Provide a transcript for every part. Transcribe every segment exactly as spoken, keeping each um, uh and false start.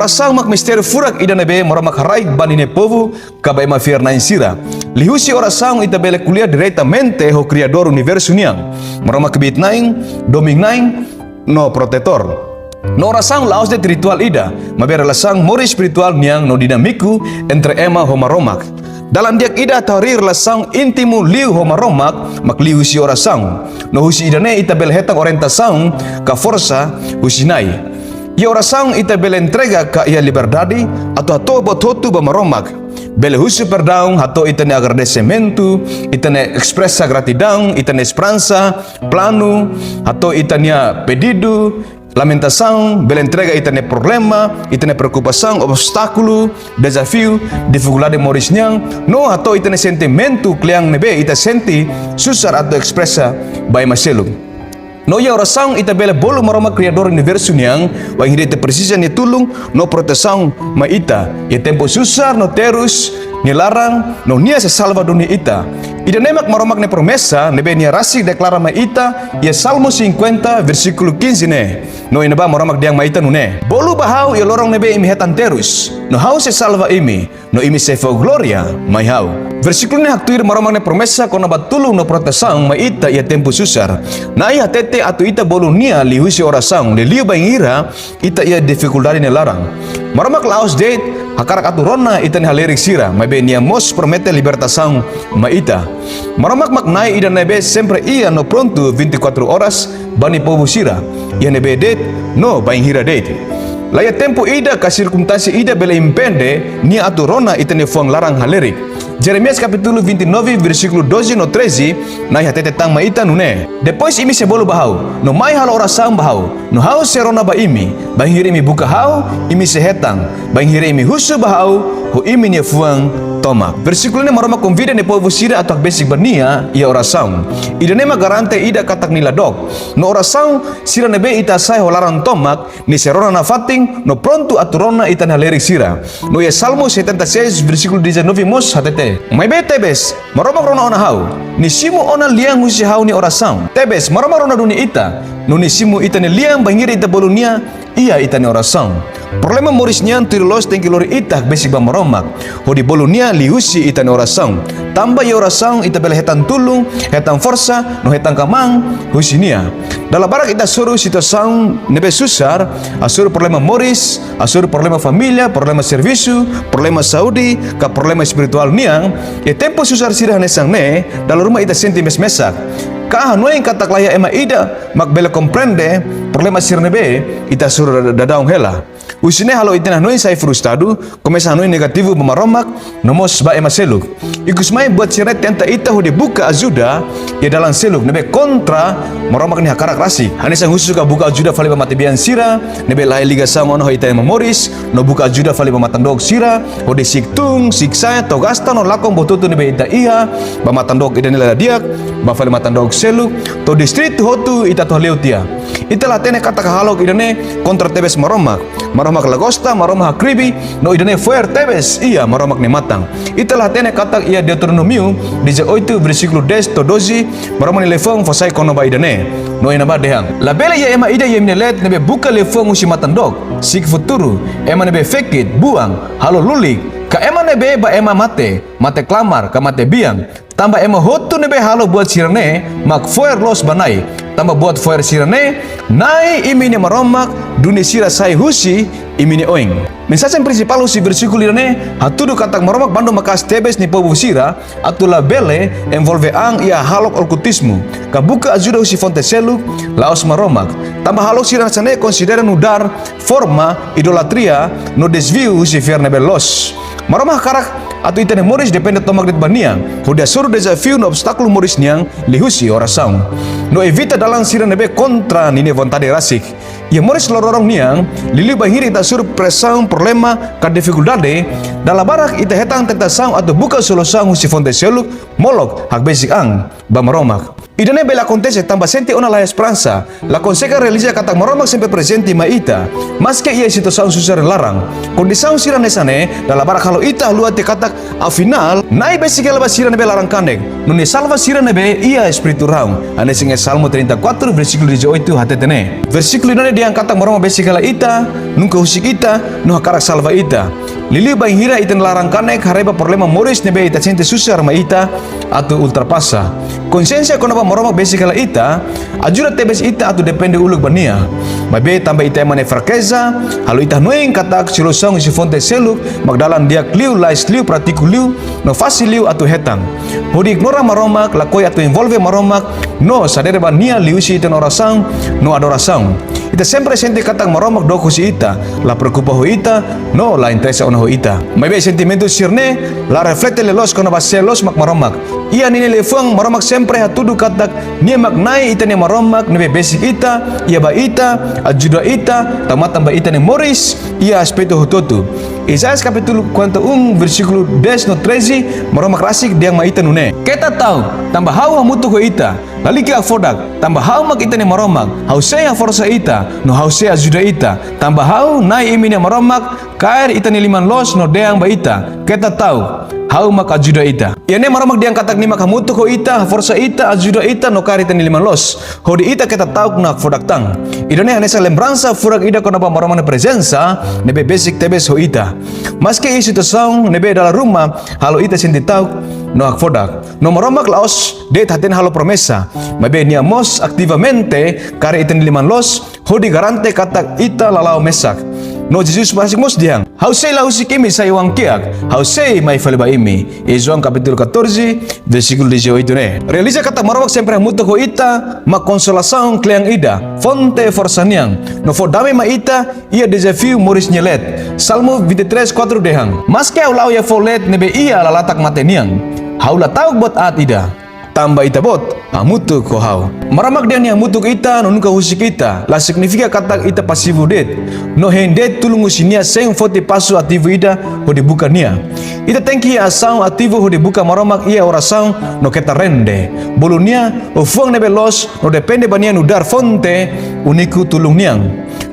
Orasaun mak mistériu furak ida ne'ebé Maromak haraik ba ninia povu ka ba ema fiar-na'in sira. Liuhusi orasaun ita bele ko'alia diretamente ho Kriadór Universu nian, Maromak Kbiit-na'in, Domin-na'in, no Protetór. No orasaun la'ós de'it rituál ida, maibé relasaun moris espirituál nian no dinámiku entre ema ho Maromak. Dalan di'ak ida atu harii relasaun íntimu liu ho Maromak mak liuhusi orasaun. No husi ida-ne'e ita bele hetan orientasaun ka forsa husi Na'i. Iha orasaun ita bele entrega ka iha liberdade atu hato'o buat hotu ba Maromak. Bele husu perdaun, hato'o ita-nia agradesimentu, ita-nia espresa gratidaun, ita-nia esperansa, planu, hato'o ita-nia pedidu, lamentasaun, bele entrega ita-nia problema, ita-nia preokupasaun, obstákulu, dezafiu, difikuldade moris nian, no hato'o ita-nia sentimentu kle'an ne'ebé ita sente susar atu espresa ba ema seluk. No iha orasaun ita bele bolu Maromak Kriadór Universu nian, bainhira ita presiza nia tulun no protesaun mai ita iha tempu susar no terus nia laran, no nia sei salva duni ita. Ida-ne'e mak Maromak nia promesa ne'ebé nia rasik deklara mai ita iha Salmu cinquenta, versíkulu quinze ne'e. No iha ne'ebá Maromak dehan mai ita nune'e: Bolu ba ha'u iha loron ne'ebé imi hetan terus, no ha'u sei salva imi, no imi sei fó glória mai ha'u. Versíkulu ne'e haktuir Maromak nia promesa kona-ba tulun no protesaun mai ita iha tempu susar. Na'i hatete atu ita bolu nia liuhusi orasaun, liuliu bainhira ita iha difikuldade nia laran. Maromak la'ós de'it hakarak atu rona ita-nia halerik sira, maibé nia mós promete libertasaun mai ita. Maromak mak Na'i ida ne'ebé sempre iha no prontu vinte e quatro horas ba nia povu sira, iha ne'ebé de'it no bainhira de'it. La iha tempu ida ka sirkunstánsia ida bele impede nia atu rona ita-nia fuan laran halerik. Jeremias kapítulu vinte e nove, versíkulu doze no treze, Na'i hatete tan mai ita nune'e: Depois imi sei bolu ba ha'u, no mai halo orasaun ba ha'u, no ha'u sei rona ba imi. Bainhira imi buka ha'u, imi sei hetan. Bainhira imi husu ba ha'u ho imi-nia fuan tomak. Versíkulu ne'e Maromak konvida nia povu sira atu hakbesik ba nia iha orasaun. Ida-ne'e mak garante ida katak nia la dook. No orasaun sira ne'ebé ita hasa'e ho laran tomak, nia sei rona nafatin no prontu atu rona ita-nia halerik sira. No iha Salmu setenta e seis, versíkulu dezanove mós hatete: Maibé tebes, Maromak rona ona ha'u, nia simu ona lian husi ha'u-nia orasaun. Tebes, Maromak rona duni ita, no nia simu ita-nia lian bainhira ita bolu nia iha ita-nia orasaun. Problema moris nian tuir loos tenke lori ita hakbesik ba Maromak, hodi bolu nia liuhusi ita-nia orasaun. Tanba iha orasaun ita bele hetan tulun, hetan forsa, no hetan kmaan husi nia. Dala barak ita hasoru situasaun ne'ebé susar, hasoru problema moris, hasoru problema família, problema servisu, problema saúde, ka problema espirituál nian. Iha tempu susar sira hanesan ne'e, dala ruma ita sente mesa-mesak. Ka hanoin katak la iha ema ida mak bele komprende problema sira ne'ebé ita hasoru da-, daudaun hela. Husi ne'e halo ita-nia hanoin sai frustradu, komesa hanoin negativu ba Maromak, no mós ba ema seluk. Ikusmai buat sira-ne'e tenta ita hodi buka ajuda iha dalan seluk ne'ebé kontra Maromak nia hakarak rasik. Hanesan husu ka buka ajuda fali ba matebian sira ne'ebé la iha ligasaun ona ho ita ema moris, no buka ajuda fali ba matan-dook sira, hodi si'ik tun, si'ik sa'e, to'o gasta no lakon buat hotu ne'ebé ita iha, ba matan-dook ida-ne'e la di'ak, ba fali matan-dook seluk, to'o distritu hotu ita atu hale'u tiha. Ita la hatene katak hahalok ida-ne'e kontra tebes Maromak. Maromak la gosta, Maromak hakribi, no ida-ne'e fo'er tebes iha Maromak nia matan. Ita la hatene katak iha Deuteronómiu dezoito, versíkulu dez to'o doze, Maromak nia liafuan fó sai kona-ba ida-ne'e. No iha ne'ebá dehan: Labele iha ema ida iha imi-nia leet ne'ebé buka liafuan husi matan-dook, si'ik futuru, ema ne'ebé fekit, buan, halo lulik, ka ema ne'ebé ba ema mate, mate-klamar, ka mate-bian. Tanba ema hotu ne'ebé halo buat sira-ne'e mak fo'er loos ba Na'i. Tanba buat fo'er sira-ne'e, Na'i imi-nia Maromak duni sira sai husi imi-nia oin. Mensajen prinsipál husi versíkulu ida-ne'e hatudu katak Maromak bandu maka'as tebes nia povu sira atu labele envolve an iha hahalok okultizmu, ka buka ajuda husi fonte seluk, la'ós Maromak. Tanba hahalok sira hanesan ne'e konsidera nu'udar forma idolatria no dezviu husi fiar ne'ebé loos. Maromak hakarak atu ita-nia moris depende tomak de'it ba nia, hodi hasoru dezafiu no obstákulu moris nian liuhusi orasaun, no evita dalan sira ne'ebé kontra ninia vontade rasik. Iha moris loroloron nian, liuliu bainhira ita hasoru presaun, problema, ka difikuldade, Dala barak ita hetan tentasaun atu buka solusaun husi fonte seluk, molok hakbesik an ba Maromak. Ida-ne'e bele akontese tanba sente ona la iha esperansa, la konsege realiza katak Maromak sempre prezente mai ita, maske iha situasaun susar nia laran. Kondisaun sira hanesan ne'e dala barak halo ita haluha tiha katak, afinál, Na'i besik hela ba sira ne'ebé laran-kanek, no Nia salva sira ne'ebé iha espíritu rahun. Hanesan iha Salmo trinta e quatro, versíkulu dezoito hatete ne'e. Versíkulu ida-ne'e dehan katak Maromak besik hela ita, nunka husik ita, no hakarak salva ita. Liuliu bainhira ita-nia laran-kanek haree ba problema moris ne'ebé ita sente susar mai ita atu ultrapasa. Konsiénsia kona-ba Maromak besik hela ita, ajuda tebes ita atu depende uluk ba Nia. Maibé tanba ita ema nia frakeza, halo ita hanoin katak solusaun husi fonte seluk mak dalan di'ak liu, lais liu, prátiku liu, no fasil liu atu hetan. Hodi ignora Maromak, lakohi atu envolve Maromak no sadere ba Nia liuhusi ita-nia orasaun no adorasaun. Ita sempre sente katak Maromak dook husi ita, la preokupa ho ita, no la interesa ona ho ita. Maibé sentimentu sira-ne'e la reflete lia loos kona-ba sé loos mak Maromak. Iha ninia liafuan, Maromak sempre hatudu katak Nia mak Na'i, ita-nia Maromak ne'ebé besik ita, iha ba ita, ajuda ita, tau matan ba ita-nia moris iha aspetu hotu-hotu. Isaías capítulo quarenta e um, versíkulu dez no treze, Maromak rasik dehan mai ita nune'e: Keta ta'uk, tanba Ha'u hamutuk ho ita. Lalika hakfodak, tanba Ha'u mak ita-nia Maromak. Ha'u sei haforsa ita, no Ha'u sei ajuda ita. Tanba Ha'u, Na'i imi-nia Maromak, kaer ita-nia liman loos no dehan ba ita: Keta ta'uk, Ha'u mak ajuda ita. Iha ne'e Maromak dehan katak Nia mak hamutuk ho ita, haforsa ita, ajuda ita, no kaer ita-nia liman loos, hodi ita keta ta'uk no hakfodak tan. Ida-ne'e hanesan lembransa furak ida kona-ba Maromak nia prezensa ne'ebé besik tebes ho ita. Maske iha situasaun ne'ebé dala ruma halo ita sente ta'uk no hakfodak, no Maromak la'ós de'it hatene halo promesa, maibé Nia mós ativamente kaer ita-nia liman loos, hodi garante katak ita la la'o mesak. No Jesus rasik mós dehan: Ha'u sei la husik imi sai oan-kiak, Ha'u sei mai fali ba imi. Iha João capítulo catorze, versíkulu dezoito ne'e. Realiza katak Maromak sempre hamutuk ho ita mak konsolasaun kle'an ida, fonte forsa nian, no fó dame mai ita iha dezafiu moris nia leet. Salmo vinte e três quatro dehan: Maske ha'u la'o iha foho leet ne'ebé iha lalatak mate nian, ha'u la ta'uk buat aat ida, tanba Ita-Boot hamutuk ho ha'u. Maromak dehan Nia hamutuk ita no nunka husik ita, la signifika katak ita pasivu de'it, no hein de'it tulun husi Nia sein foti pasu ativu ida hodi buka Nia. Ita tenke iha asaun ativu hodi buka Maromak iha orasaun no keta rende. Bolu Nia ho fuan ne'ebé loos no depende ba Nia nu'udar fonte úniku tulun nian.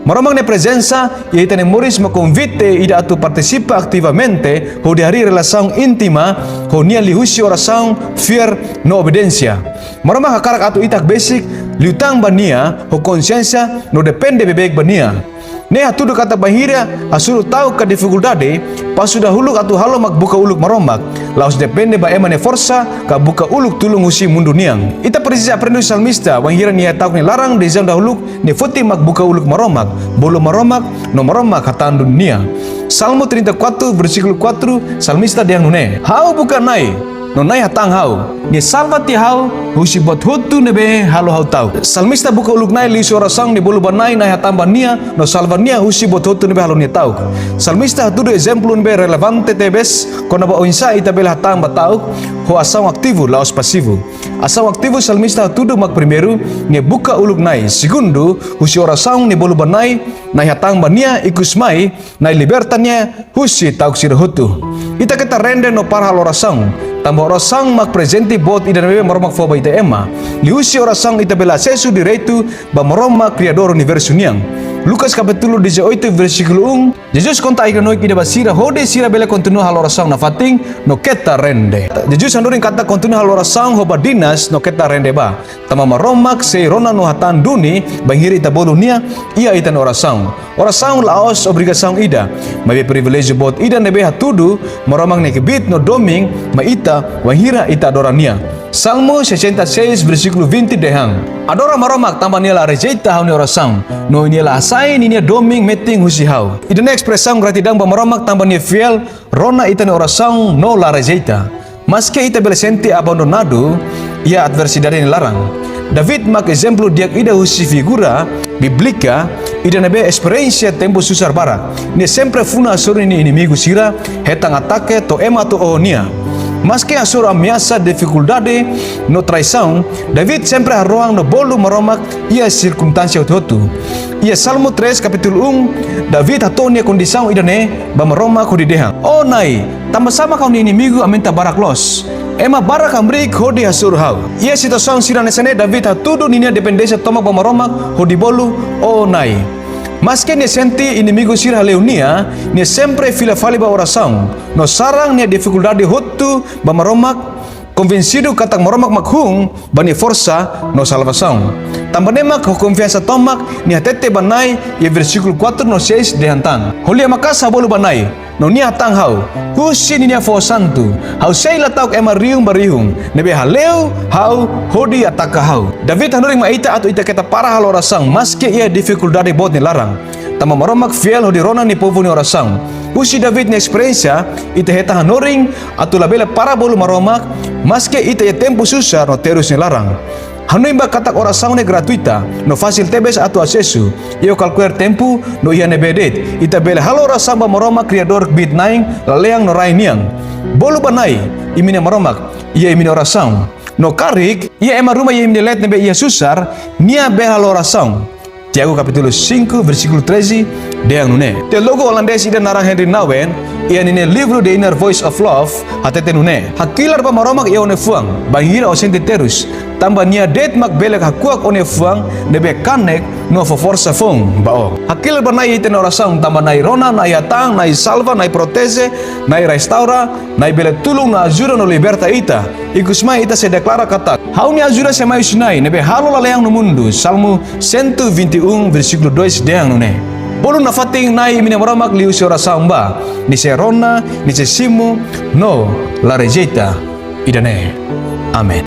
Maromak nia prezensa iha ita-nia moris mak konvite ida atu partisipa ativamente hodi harii relasaun íntima ho Nia liuhusi orasaun, fiar no obediénsia. Maromak hakarak atu ita hakbesik liután ba Nia ho konsiénsia no depende beibeik ba Nia. Ne'e hatudu katak bainhira hasoru ta'uk ka difikuldade, pasu dahuluk atu halo mak buka uluk Maromak, la'ós depende ba ema nia forsa ka buka uluk tulun husi mundu nian. Ita presiza aprende husi salmista, bainhira nia iha ta'uk nia laran, desizaun dahuluk nia foti mak buka uluk Maromak, bolu Maromak, no Maromak hatán duni nia. Salmo trinta e quatro, versíkulu quatro, salmista dehan nune'e: Ha'u buka Na'i, no Na'i hatán ha'u. Nia salva tiha ha'u husi buat hotu ne'ebé halo ha'u ta'uk. Salmista buka uluk Na'i liuhusi orasaun, nia bolu ba Na'i, Na'i hatán ba nia, no salva nia husi buat hotu ne'ebé halo nia ta'uk. Salmista hatudu ezemplu ne'ebé relevante tebes kona-ba oinsá ita bele hatán ba ta'uk ho asaun ativu, la'ós pasivu. Asaun ativu salmista hatudu mak primeiru, nia buka uluk Na'i. Segundu, husi orasaun nia bolu ba Na'i, Na'i hatán ba nia, ikusmai, Na'i liberta nia husi ta'uk sira hotu. Ita keta rende no para halo orasaun, tanba orasaun mak prezente boot ida ne'ebé Maromak fó ba ita ema. Liuhusi orasaun ita bele asesu diretu ba Maromak, Kriadór universu nian. Lucas capítulo dezoito, versíkulu um, Jesus konta ai-knanoik ida ba sira hodi sira bele kontinua halo orasaun nafatin no keta rende. Jesus hanorin katak kontinua halo orasaun ho badinas no keta rende bá, tanba Maromak sei rona no hatán duni bainhira ita bolu Nia iha ita-nia orasaun. Orasaun la'ós obrigasaun ida, maibé priviléjiu boot ida ne'ebé hatudu Maromak nia kbiit no domin mai ita wainhira ita adora Nia. Salmo sessenta e seis, versíkulu vinte dehan: Adora Maromak tanba Nia la rejeita ha'u-nia orasaun, no Nia la hasai ninia domin metin husi ha'u. Ida-ne'e espresaun gratidaun ba Maromak tanba Nia fiél rona ita-nia orasaun no la rejeita, maske ita bele sente abandonadu iha adversidade nia laran. David mak ezemplu di'ak ida husi figura bíblika ida ne'ebé esperiénsia tempu susar barak. Nia sempre funu hasoru nia inimigu sira, hetan atake, to'o ema atu oho nia. Maske hasoru ameasa, difikuldade no traisaun, David sempre harohan no bolu Maromak iha sirkunstánsia hotu-hotu. Iha Salmu três kapítulu um, David hato'o nia kondisaun ida-ne'e ba Maromak hodi dehan: "Ó Na'i, tanbasá mak ha'u-nia inimigu aumenta barak loos? Ema barak hamriik hodi hasoru ha'u." Iha situasaun sira hanesan ne'e, David hatudu ninia dependénsia tomak ba Maromak hodi bolu: "Ó Na'i." Maske nia sente inimigu sira hale'u nia, nia sempre fila fali ba orasaun no saran nia difikuldade hotu ba Maromak, konvensidu katak Maromak mak hun ba nia forsa no salvasaun. Tanba ne'e mak ho konfiansa tomak nia hatete ba Na'i iha versíkulu quatro no seis dehan tan: "Ho lian maka'as ha'u bolu ba Na'i, no Nia hatán ha'u. Husi Ninia foho santu ha'u sei la ta'uk ema rihun ba rihun ne'ebé hale'u ha'u hodi ataka ha'u." David hanorin mai ita atu ita keta para halo orasaun maske iha difikuldade boot nia laran, tanba Maromak fiél hodi rona Nia povu nia orasaun. Husi David nia esperiénsia, ita hetan hanorin atu labele para bolu Maromak, maske ita iha tempu susar no terus nia laran. Hanoin ba katak orasaun ne'e gratuita no fasil tebes atu asesu, iha kualkér tempu no iha ne'ebé de'it. Ita bele halo orasaun ba Maromak, Kriadór kbiit-na'in, lalehan no rain nian. Bolu ba Na'i, imi-nia Maromak, iha imi-nia orasaun. No karik iha ema ruma iha imi-nia leet ne'ebé iha susar, Nia bele halo orasaun. Tiago kapítulu cinco, versíkulu treze, dehan nune'e. Teólogu olandés ida naran Henri Nouwen, iha ninia livru The Inner Voice of Love, hatete nune'e: "Hakilar ba Maromak iha ó-nia fuan, bainhira ó sente terus, tanba Nia de'it mak bele hakuak ó-nia fuan ne'ebé kanek no fó forsa foun ba ó." Hakilar ba Na'i iha ita-nia orasaun, tanba Na'i rona, Na'i hatán, Na'i salva, Na'i proteje, Na'i restaura, Na'i bele tulun no ajuda no liberta ita. Ikusmai ita sei deklara katak: "Ha'u-nia ajuda sei mai husi Na'i, ne'ebé halo lalehan no mundu." Salmu cento e vinte e um, versíkulu dois dehan nune'e. Bolu nafatin Na'i imi-nia Maromak liuhusi orasaun bá. Nia sei rona, Nia sei simu, no la rejeita ida-ne'e. Amen.